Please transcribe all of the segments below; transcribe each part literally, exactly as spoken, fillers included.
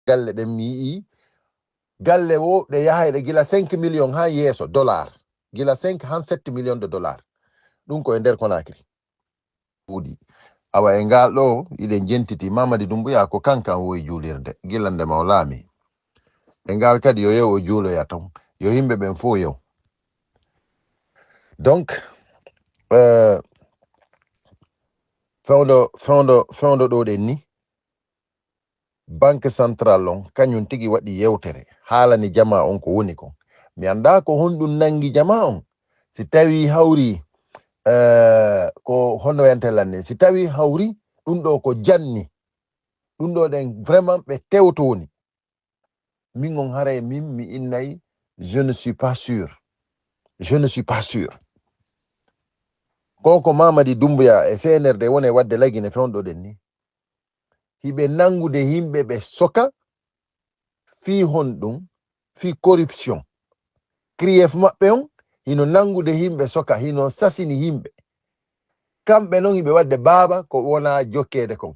galle ɗen mi yi'i. Galle wo ɗe yahayɗe gila cinq millions haa yeeso dollar. Gila cinq haa sept millions de dollars. Ɗum ko e nder Conakry. Ɗuuɗi. Awa e ngal ɗo, iɗen jentiti Mamadi Doumbouya ko kankan woyi juulirde, gila nde ma o laami. E ngal kadi yo yew o juuloya ton. Yo yimɓe ɓen fof yew. Donc, euh, fewndo, fewndo, fewndo ɗo ɗen ni, Banque Centrale on, kañum tigi waɗi yewtere, haalani jama on ko woni kon. Mi anndaa ko honɗum nanngi jama on. Si tawii hawri, eh, ko honno wiyante lan ni, si tawii hawri, ɗum ɗo ko janni. Ɗum ɗo ɗen vraiment ɓe tewtooni. Min on haray min mi innay, je ne suis pas sûr. Je ne suis pas sûr. Ko ko Mamadi Doumbouya e C N R D woni e waɗde Lagine fewndo ɗen ni. Hiɓe nanngude yimɓe ɓe soka fii honɗum, fii corruption. Krief maɓɓe on hino nanngude yimɓe soka, hino sasini yimɓe. Kamɓe non hiɓe waɗde baaba ko wona jokkeede kon.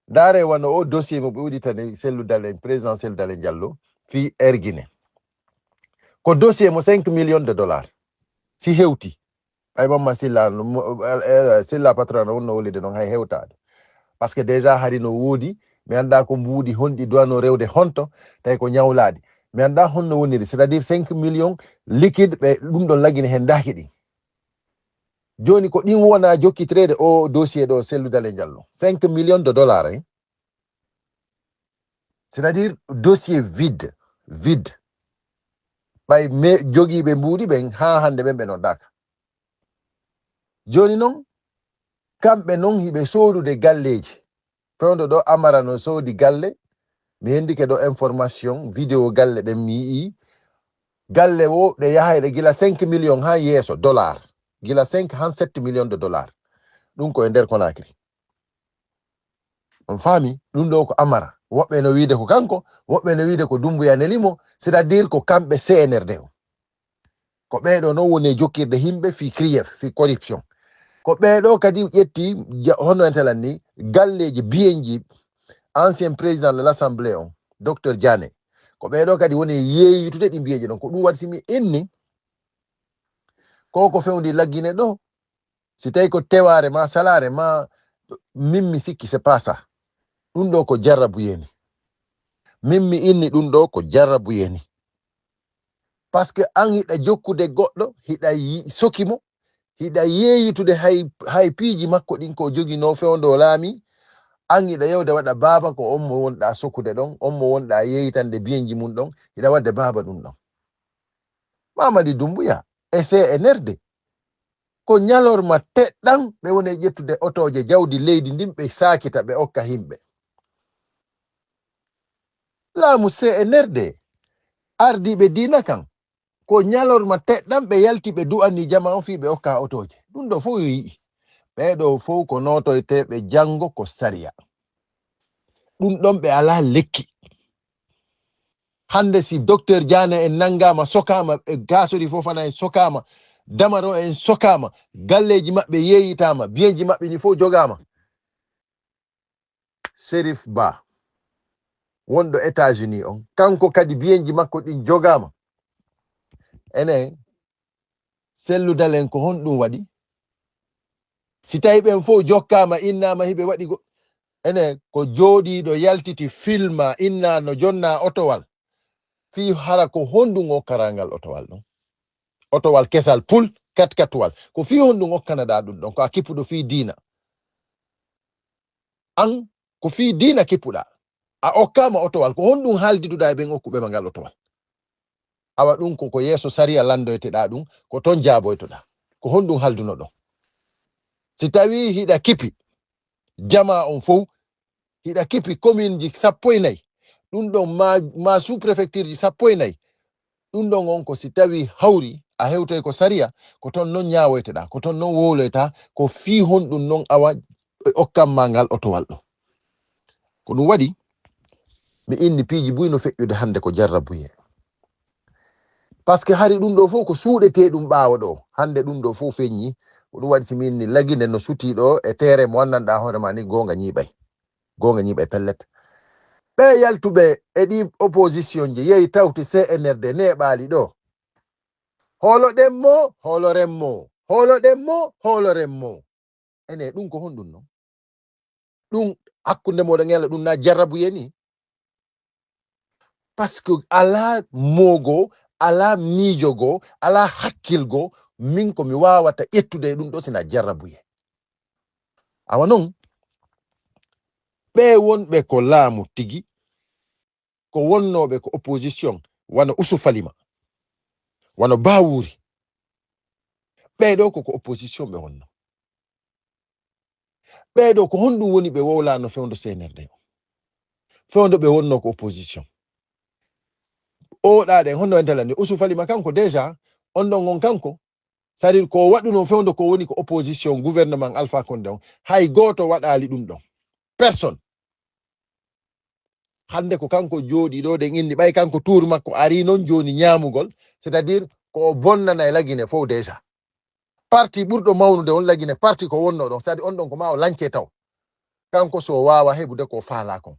Ndaare wano o dossier mo ɓe udditani Cellou Dalein, président Cellou Dalein Diallo, fii Air Guinée. Ko dossier mo cinq millions de dollars. Si hewti. Ay Mamma Silla, no mo-, eh, eh, Silla patron no wonno wolide non hay hewtaade. Parce que déjà hari no woodi, mi anndaa ko mbuuɗi honɗi duwano rewde honto, tawi ko ñawlaaɗi. Mi anndaa honno woniri, c'est-à-dire cinq millions liquide, ɓe ɗum ɗon Lagine heen ndaaki ɗin. Jooni ko ɗin wona jokkitireede o dossier ɗo Cellou Dalein Diallo. Cinq millions de dollars, hein. C'est-à-dire dossier vide, vide. Ɓay me jogiiɓe mbuuɗi ɓen haa hannde ɓen ɓe noddaaka. Jooni non, kamɓe non hiɓe soodude galleeji. Fewndo ɗo Amara no soodi galle. Mi hendike ɗo information, vidéo galle ɗen mi yi'i. Galle wo ɗe yahayɗe gila cinq millions haa yeeso dollar. Gila cinq haa sept millions de dollars. Ɗum ko e nder Conakry. On faami? Ɗum ɗo ko Amara. Woɓɓe no wiide ko kanko, woɓɓe no wiide ko Doumbouya neli mo, c'est-à-dire ko kamɓe C N R D o. Ko ɓeeɗo non woni e jokkirde yimɓe fii krief, fii corruption. Ko ɓeeɗo kadi ƴetti, ja-, hono en talan ni, galleeji biyenji ancien président de l'Assemblée on, Docteur Diané. Ko ɓeeɗo kadi woni e yeeyitude ɗi biyeeji ɗon. Ko ɗum waɗi si mi inni, ko ko fewndi Lagine ɗo, si tawi ko tewaare ma salaare ma, min mi sikki c'est pas ça. Ɗum ɗo ko jarrabu yeni. Min mi inni ɗum ɗo ko jarrabu yeni. Parce que an hiɗa jokkude goɗɗo, hiɗa yi-, soki mo, hiɗa yeeyitude hay, hay piiji makko ɗin ko joginoo fewndo laami, an hiɗa yewde waɗa baaba ko on mo wonɗa sokude ɗon, on mo wonɗa yeeyitande biyenji mum ɗon, hiɗa waɗde baaba ɗum ɗon. Mamadi Doumbouya e C N R D, ko ñalorma teɗɗan ɓe woni e ƴettude otooje jawdi leydi ndin, ɓe saakita, ɓe okka yimɓe. Laamu C N R D, ardiiɓe diina kan, ko ñalorma teɗɗan ɓe yalti ɓe du'ani jama on fii ɓe okka otooje. Ɗum ɗo fof yo yi'i. Ɓee ɗo fof ko nootoyteeɓe janngo ko sariya. Ɗum ɗon ɓe alaa lekki. Hannde si Docteur Diané en nanngaama, sokaama, e Gasori Fofana en sokaama, Damaro en sokaama, galleeji maɓɓe yeeyitaama, biyenji maɓɓe ni fof jogaama. Serif Ba, wonɗo États-Unis on, kanko kadi biyenji makko ɗin jogaama. Enen, Cellou Dalein ko honɗum waɗi? Si tawi ɓen fof jokkaama, innaama hiɓe waɗi go-, enen ko jooɗiiɗo yaltiti filma, inna no jonna otowal. Fii hara ko honɗum okkarangal otowal ɗon? Otowal kesal pul, kat katuwal. Ko fii honɗum okkanaɗaa ɗum ɗon? Ko a kippuɗo fii diina. An, ko fii diina kippuɗaa. A okkaama otowal. Ko honɗum haaldiduɗaa e ɓen okkuɓe ma ngal otowal? Awa ɗum ko, ko yeeso sariya lanndoyteɗaa ɗum, ko ton jaaboytoɗaa. Ko honɗum haaldunoɗon? Si tawii hiɗa kipi, jamaa on fow, hiɗa kipi commune ji sappo e nayi, ɗum ɗon ma, ma sous-préfecture ji sappo e nayi, ɗum ɗon on ko si tawii hawri, a hewtoy ko sariya, ko ton non ñaawoyteɗaa, ko ton non wowloytaa, ko fii honɗum non awa e okkan ma ngal otowal ɗo. Ko ɗum waɗi, mi inni piiji buy no feƴƴude hannde ko jarrabuyee. Parce que hari ɗum ɗo fof ko suuɗetee ɗum ɓaawo ɗo. Hannde ɗum ɗo fof feññi. Ko ɗum waɗi si mi inni Lagine no sutii ɗo e teere mo anndanɗaa hoore ma ni goonga ñiiɓay. Goonga ñiiɓay pellet. Ɓe yaltuɓe e ɗi opposition ji yehi tawti C N R D neeɓaali ɗo. Hooloɗen mo, hooloren mo. Hooloɗen mo, hooloren mo. Ene ɗum ko honɗum non? Ɗum hakkunde moɗon e Allah ɗum na jarrabuye ni? Parce que alaa moogo, alaa miijogo, alaa hakkilgo, min ko mi waawata ƴettude e ɗum ɗo sina jarrabuye. Awa non, ɓe wonɓe ko laamu tigi, ko wonnooɓe ko opposition, wano Usu Falima, wano Bawuri. Ɓee ɗo ko, ko opposition ɓe wonno. Ɓee ɗo ko honɗum woni ɓe wowlano fewndo C N R D o? Fewndo ɓe wonno ko opposition. Oɗaɗen honno en talani Usu Falima kanko déjà, on ɗon on kanko, c'est-à-dire ko waɗuno fewndo ko woni ko opposition gouvernement Alpha Condé on, hay gooto waɗali ɗum ɗon. Personne. Hannde ko kanko jooɗi ɗo, ɗen inni ɓay kanko tour makko ari non jooni ñaamugol, c'est-à-dire ko o bonnana e Lagine fof déjà. Parti ɓurɗo mawnude on Lagine, parti ko wonno ɗon, c'est-à-dire on ɗon ko ma o lance taw. Kanko so waawa heɓude ko faala kon.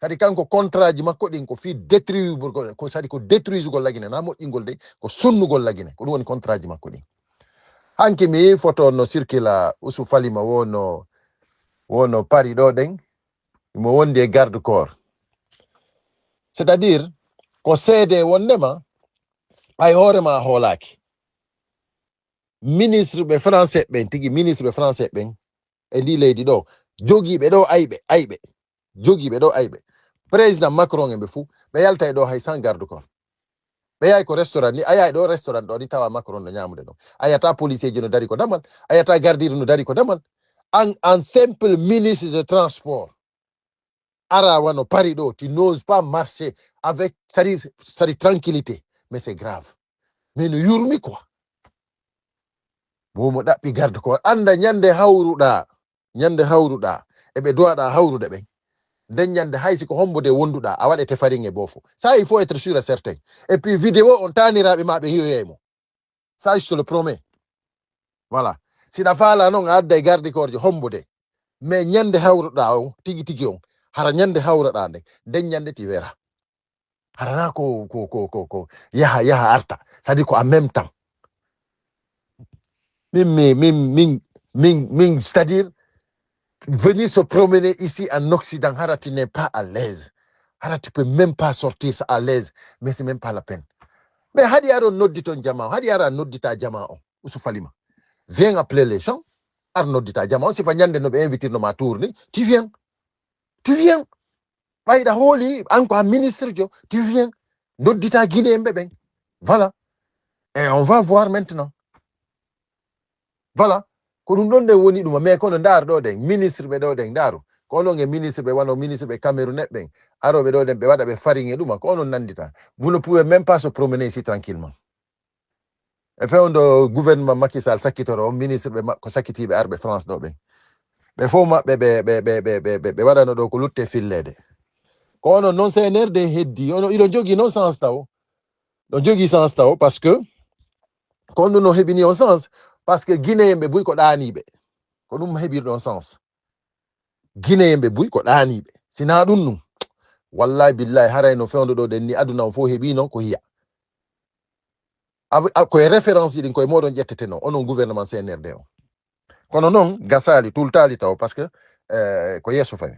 Kadi kanko contrat ji makko ɗin ko fii détruire, ko c'est-à-dire ko détruisugol Lagine, na moƴƴingol de, ko sunnugol Lagine. Ko ɗum woni contrat ji makko ɗin. Hanki mi yii photo no circula Usu Falima wono, wono Paris ɗo ɗen, mo wondi e garde corps. C'est-à-dire, ko seede wondema, ay hoore ma hoolaaki. Ministre ɓe français ɓen, tigi ministre ɓe français ɓen, e ndi leydi ɗo, jogiiɓe ɗo ayɓe, ayɓe, jogiiɓe ɗo ayɓe. Président Macron e ɓe fuu, ɓe yaltay ɗo hay sans garde corps. Ɓe yahay ko restaurant ni, a yahay ɗo restaurant ɗo ni tawa Macron no ñaamude ɗon. A yata policier ji no dari ko damal, a yata gardiiɗo no dari ko damal. En, en simple ministre de transport. Ara wano Paris ɗo, tu n'oses pas marcher avec, c'est-à-dire, c'est-à-dire tranquillité. Mais c'est grave. Mais no yurmi quoi. Mo mo ɗaɓɓi garde corps. Anda ñande hawruɗa, ñande hawruɗa, e ɓe duwaɗa hawrude ɓen. Nden ñande hay si ko hombo de wonduɗa, a waɗete farin e bofo. Ça, il faut être sûr et certain. Et puis vidéo on taniraɓe ma ɓe hiyoyay mo. Ça, je te le promets. Voilà. Si ɗa faala non, a adday garde corps jo hombo de. Mais ñande hawruɗa on, tigi tigi on, hara ñande hawruɗa nden, nden ñande ti wera. Hara na ko, ko, ko, ko, ko yaha, yaha arta. C'est-à-dire ko en même temps. Min, min, min, min, min, min, c'est-à-dire, venir se promener ici en Occident, hara tu n'es pas à l'aise. Hara tu peux même pas sortir ça à l'aise. Mais c'est même pas la peine. Mais haɗi aron noddi ton jama, haɗi ara noddita jama on. Usu Falima. Viens appeler les gens. Ar noddita jama on. Si fa ñande no ɓe invitir no ma tour ni, tu viens. Tu viens. Ɓayɗa hooli, an ko a ministre jo, tu viens. Noddita Guinéen ɓe ɓen. Voilà. Et on va voir maintenant. Voilà. Ko ɗum ɗon ɗen woni ɗuma. Mais kono ndaar ɗo ɗen, ministre ɓe ɗo ɗen, ndaaru. Ko onon e ministre ɓe, wano ministre ɓe Cameroun ɓen. Aroɓe ɗo ɗen, ɓe waɗa ɓe farin e ɗuma. Ko onon nandita. Vous ne pouvez même pas se promener ici tranquillement. E fewndo gouvernement Macky Sall sakkitoro on, ministre ɓe ma-, ko sakkitiiɓe arɓe France ɗo ɓen. Ɓe fof maɓɓe ɓe, ɓe, ɓe, ɓe, ɓe, ɓe, ɓe waɗano ɗo ko lutte filleede. Ko onon non C N R D heddi. Ono, iɗon jogii non sens taw. Ɗon jogii sens taw, parce que ko on ɗum no heɓini on sens. Parce que Guinéen ɓe buy ko ɗaaniiɓe. Ko ɗum heɓirɗon sens. Guinéen ɓe buy ko ɗaaniiɓe. Si na ɗum ɗum, wallahi billahi, haray no fewndo ɗo ɗen ni, aduna on fof heɓi non ko hiya. A, a, koye référence ɗin koye moɗon ƴettete non, onon gouvernement C N R D o. Kono non, gasali, tultali taw, parce que, eh, ko yeeso fawi.